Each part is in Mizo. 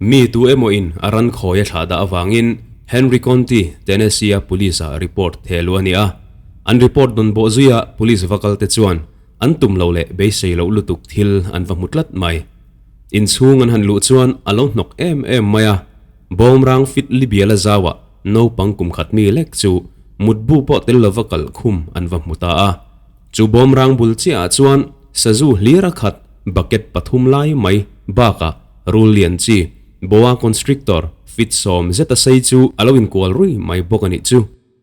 Mi tu emaw in a ran khawi a thlah dah avangin Henry County, Tennessee-a police-ah report theh luh a ni a. An report dawn bawh zuia police va kal te chuan an tum lo leh beisei loh lutuk thil an va hmu tlat mai. Inchhung an han luh chuan a lo hnawk em em mai a, bawmrang fit Libya-la zauah naupang kum khat mi lek chu mutbu pawh tel lova kal khum an va hmu ta a. Chu bawmrang bul chiahah chuan sazu hlir a khat bucket pathum lai mai bakah rul lian chi boa constrictor fit sawm zet a sei chu a lo inkual rui mai bawk a nih chu.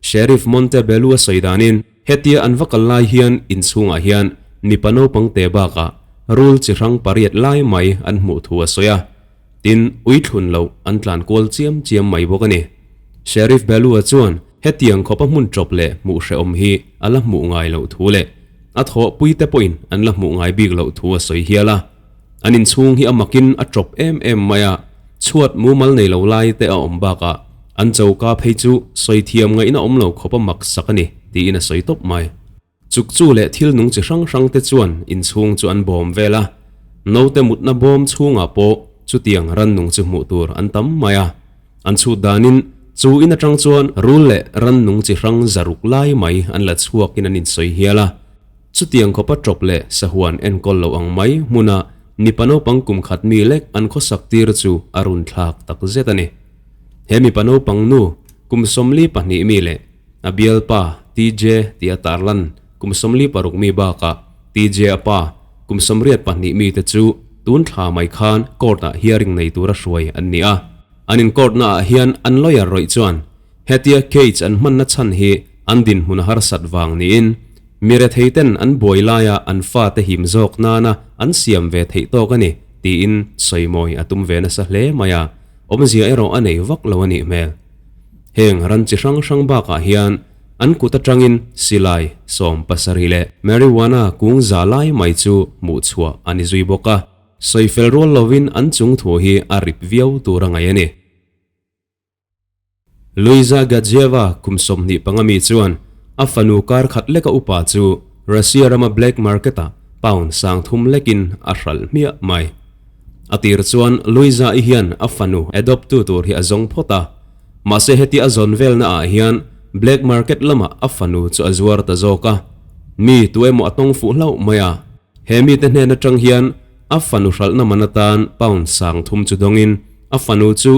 Sheriff Monte Bellu a sawi danin hetia an va kal lai hian inchhungah hian mipa naupang te bakah rul chi hrang pariat lai mai an hmuh thu a sawi a. Tin, ui thlun loh an tlan kual chiam chiam mai bawk a ni. Sheriff Bellu-a chuan hetiang khawpa hmun ṭawp leh hmuh hrehawm hi a la hmuh ngai loh thu leh a thawhpui te pawhin an la hmuh ngai bik loh thu a sawi hial a. An inchhung hi a makin a ṭawp em em mai a, chhuat mumal nei lo lai te a awm bakah an choka phei chu sawi thiam ngaihna awm lo khawpa mak sak a ni tiin a sawi tawp mai. Chuk chu leh thil nung chi hrang hrang te chuan inchhung chu an bawm vel a, naute mutna bawm chhungah pawh chutiang rannung chu hmuh tur an tam mai a. An chhut danin chu in atang chuan rul leh rannung chi hrang zaruk lai mai an la chhuakin an insawi hial a. Chutiang khawpa ṭawp leh sahuan enkawl lo ang mai hmuna mipa naupang kum khat mi lek an khawsak tir chu a run thlak tak zet a ni. He mipa naupang nu kum 42 mi leh A bialpa TJ tih a tarlan kum 46 mi bakah TJ a pa kum 82 mite chu tun thla mai khan court-ah hearing nei tura hruai an ni a. An in court naah hian an lawyer rawih chuan hetia cage an hmanna chhan hi an dinhmun a harsat vang niin mi retheiten an buai laia an fate him zawk nana an siam ve theih tawk a ni tiin sawimawi a tum ve nasa hle mai a, awmzia erawh a nei vak lo a nih hmel. Heng ran chi hrang hrang bakah hian an kut atangin silai 70 leh marijuana kung za lai mai chu hmuh chhuah a ni zui bawk a, sawifel rual lovin an chung thu hi a rip viau tur a ngaih a ni. Luiza Gadzhieva kum 25 mi chuan a fanu kar khat leka upa chu Russia rama black market-ah pound 3000 lekin a hralh hmiah mai. A tir chuan Luiza-i hian a fanu adopt tu tur hi a zawng phawt a, mahse heti a zawn velna ah hian black market lamah a fanu chu a zuar ta zawk a, mi tu emaw a tawng fuh hlauh mai a. He mite hnen atang hian a fanu hralhna man atan pound 3000 chu dawngin a fanu chu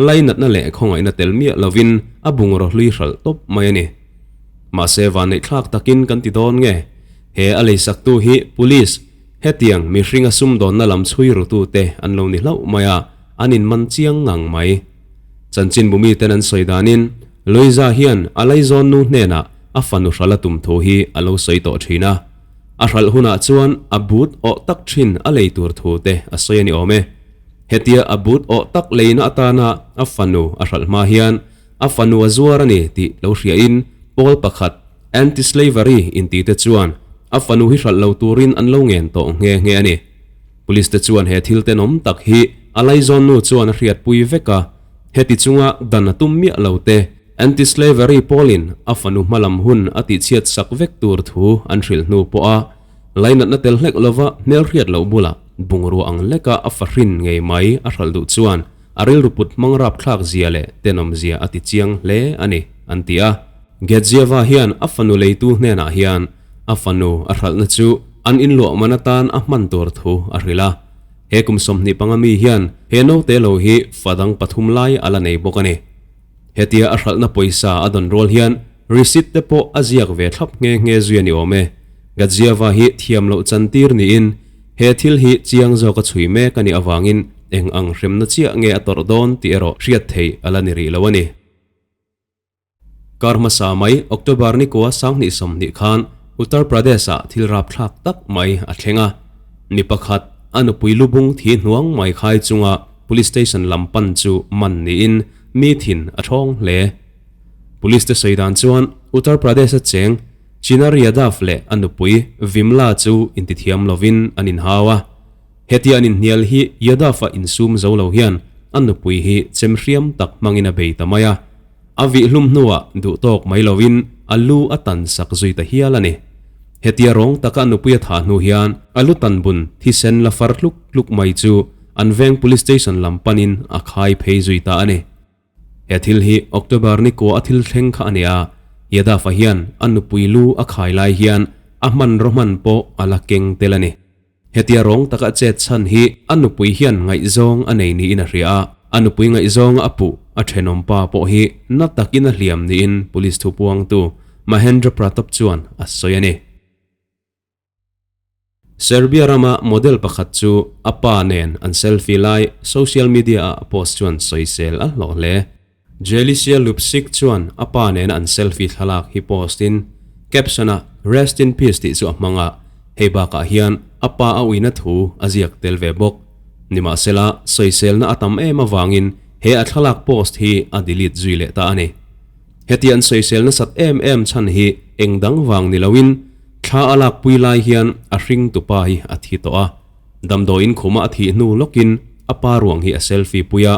lainatna leh khawngaihna tel miah lovin a bungraw hlui hralh tawp mai a ni. Mahse vanneih thlak takin kan ti dawn nge? He a leisaktu hi police Hetiang mihringa sumdawnna lam chhui rutute an lo ni hlauh mai a, an inman chiang ngang mai. Chanchinbu miten an sawi danin, Luiza hian a laizawn nu hnenah a fanu hralh a tum thu hi a lo sawi tawh thin a. A hralh hunah chuan a but awh tak thin a lei tur thu te a sawi a ni awm e. Hetia a but awh tak leina atana a fanu a hralh hma hian a fanu a zuar a ni tih lo hriain pawl pakhat Anti-slavery intite chuan a fanu hi hralh lo turin an lo ngen tawh nghe nghe a ni. Police te chuan he thil tenawm tak hi a laizawn nu chuan a hriatpui vek a, heti chunga dan a tum miah lo te Anti-slavery pawlin a fanu hmalam hun a tihchhiat sak vek tur thu an hrilh hnu pawh a lainatna tel hlek lova hmelhriat loh bulah bungrua ang leka a fahrin ngei mai a hralh duh chuan a rilru put hmang rapthlak zia leh tenawm zia a ti chiang hle a ni, an ti a. Gadzhieva hian a fanu leitu hnenah hian a fanu a hralhna chu an inluah man atan a hman tur thu a hrilh a. He kum 25 mi hian he naute lo hi fa dang pathum lai a la nei bawk a ni. Hetia a hralhna pawisa a dawn rual hian receipt te pawh a ziak ve thlap nghe nghe zui a ni awm e. Gadzhieva hi thiam loh chantir niin he thil hi chiang zawk a chhui mek a nih avangin eng ang hremna chiah nge a tawrh dawn tih erawh hriat theih a la ni rih lo a ni. Kar hmasa mai October ni kua 2020 khan Uttar Pradesh-ah thil rapthlak tak mai a thleng a. Mi pakhat a nupui lubung thi hnuang mai khai chunga police station lam pan chu man niin mi thin a thawng hle. Police te sawi dan chuan Uttar Pradesh-a cheng Chinar Yadav leh a nupui Vimla chu intithiam lovin an inhau a. Hetia an inhnial hi Yadav-a insum zo lo hian a nupui hi chemhriam tak hmangin a bei ta mai a. A vih hlum hnuah duh tawk mai lovin a lu a tan sak zui ta hial a ni. Hetia rawng taka a nupui a thah hnu hian a lu tan bun thisen la far tluk tluk mai chu an veng police station lam panin a khai phei zui ta a ni. He thil hi October ni kua a thil thleng kha a ni a, Yadav-a hian a nupui lu a khai lai hian a hmanraw hman pawh a la keng tel a ni. Hetia rawng taka chet chhan hi a nupui hian ngaihzawng a nei niin a hria a, a nupui ngaihzawnga a puh a thenawm pa pawh hi na takin a hliam niin police thupuangtu Mahendra Pratap chuan a sawi a ni. Serbia rama model pakhat chu a pa nen an selfie lai social media-ah a post chuan sawisel a hlawh hle. Jelicia Lupsic chuan a pa nena an selfie thlalak hi post-in caption-ah Rest in peace tih chu a hmang a, hei bakah hian a pa a uina thu a ziak tel ve bawk. Nimahsela, sawiselna a tam em avangin he a thlalak post hi a delete zui leh ta a ni. Heti an sawisel nasat em em chhan hi eng dang vang ni loin thla a lakpui lai hian a hring tupa hi a thi tawh a. Damdawiin khuma a thih hnu lawkin a pa ruang hi a selfie pui a,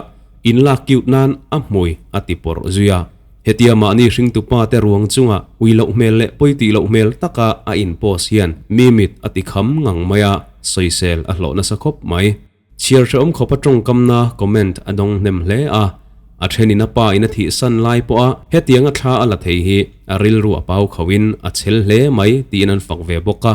in lak cute nan a hmui a ti pawrh zui a. Hetia mahni hring tupa te ruang chunga ui loh hmel leh pawi tih loh hmel taka a in post hian mi mit a ti kham ngang mai a, sawisel a hlawh nasa khawp mai. Chhiar hrehawm khawpa tawngkamna comment a dawng hnem hle a, a thenin a pa in a thihsan lai pawha hetiang a thla a la thei hi a rilru a pau khauhin a chhel hle mai tiin an fak ve bawk a,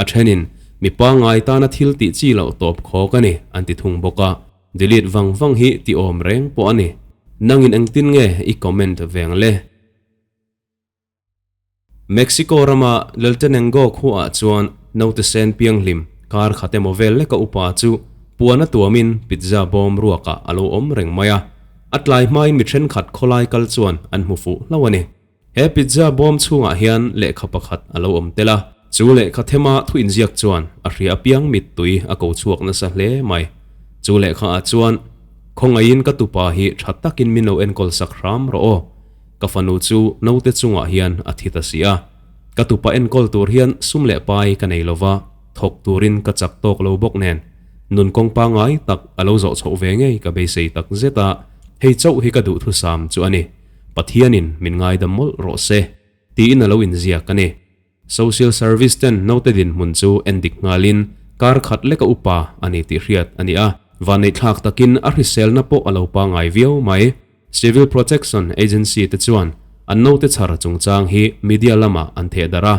a thenin mi pangngai tana thil tih chi loh tawp khawk a ni an ti thung bawk a, delete vang vang hi ti awm reng pawh a ni. Nangin engtin nge i comment veng le? Mexico rama Laltenengo khuaah chuan naute sen pianghlim kar khat emaw vel leka upa chu puan a tuamin pizza bawm ruakah a lo awm reng mai a, a tlai hmain mi thenkhat khawlai kal chuan an hmu fuh hlauh a ni. He pizza bawm chhungah hian lehkha pakhat a lo awm tel a, chu lehkha thema thu inziak chuan a hria apiang mittui a ko chhuak nasa hle mai. Chu lehkha ah chuan, Khawngaihin ka tupa hi tha takin min lo enkawl sak hram rawh aw. Ka fanu chu naute chungah hian a thi ta si a, ka tupa enkawl tur hian sum leh pai ka nei lova, thawk turin ka chak tawk lo bawk nen, nun kawng pangngai tak a lo zawh chhoh ve ngei ka beisei tak zet a, hei chauh hi ka duhthusam chu a ni, Pathianin min ngaidam mawlh rawh se, tiin a lo inziak a ni. Social Service ten naute dinhmun chu en dik nghalin kar khat leka upa a ni tih hriat a ni a, vanneihthlak takin a hriselna pawh a lo pangngai viau mai. Civil Protection Agency te chuan an naute chhar chungchang hi media lamah an theh darh a,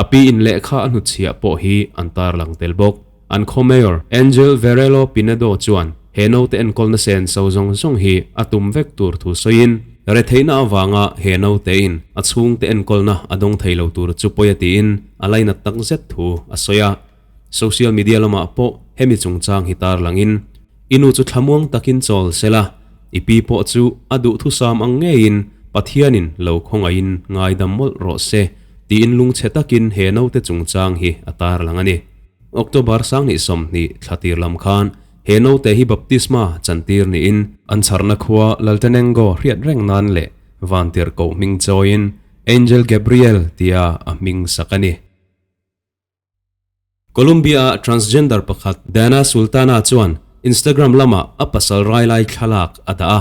a pi in lehkha a hnutchhiah pawh hi an tarlang tel bawk. An khaw Mayor Angel Verelo Pinedo chuan he naute enkawlna sen so zawng zawng hi a tum vek tur thu sawiin, retheihna avanga he nautein a chhungte enkawlna a dawng thei lo tur chu pawi a tiin a lainat tak zet thu a sawi a. Social media lamah pawh hemi chungchang hi tarlangin, I nu chu thlamuang takin chawl sela, i pi pawh chu a duhthusam ang ngeiin Pathianin lo khawngaihin ngaidam mawlh rawh se tiin lungchhe takin he naute chungchang hi a tarlang a ni. October 2020 thla tir lam khan he naute hi baptisma chantir niin an chharna khua Laltenengo hriat reng nan leh Vantirhkoh hming chawiin Angel Gabriel tia a hming sak a ni. Colombia-a transgender pakhat Diana Sultana chuan Instagram lamah a pasal rai lai thlalak a dah a,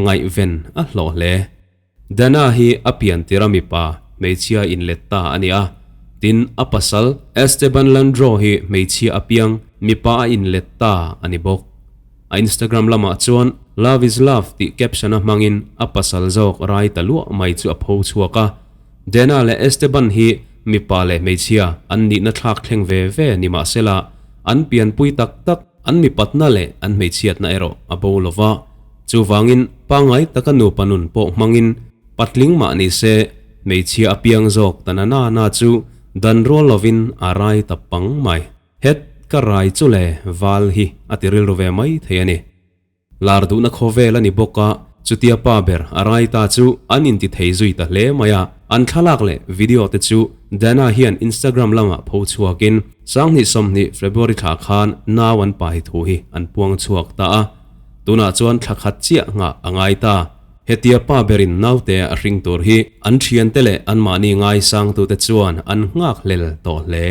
ngaihven a hlawh hle. Dana hi a pian tir a mipa hmeichhia inlet ta a ni a, tin a pasal Esteban Landro hi hmeichhia a piang mipa a inlet ta a ni bawk. A Instagram lamah chuan Love is love tih caption a hmangin a pasal zawk rai ta luah mai chu a pho chhuak a. Dana leh Esteban hi mipa leh hmeichhia an nihna thlak thleng ve ve ni mahsela an pianpui tak tak an mipatna leh an hmeichhiatna erawh a bo lo va. Chuvangin pangngai taka nupa nun pawh hmangin patling mah ni se hmeichhia a piang zawk ta na na na chu dan rual lovin a rai ta pang mai. Het ka rai chu le val hi a ti rilru ve mai thei a ni. Lar duhna khawvel a ni bawk a, chutia pa ber a rai ta chu an inti thei zui ta hle mai a. An thlalak leh video te chu Dana hian Instagram lamah pho chhuakin 2020 February thla khan nau an pai thu hi an puang chhuak ta a. Tunah chuan thla khat chiah nghah a ngai ta. Hetia pa berin naute a hring tur hi an thiante leh anmahni ngaisangtute chuan an nghak hlel tawh hle.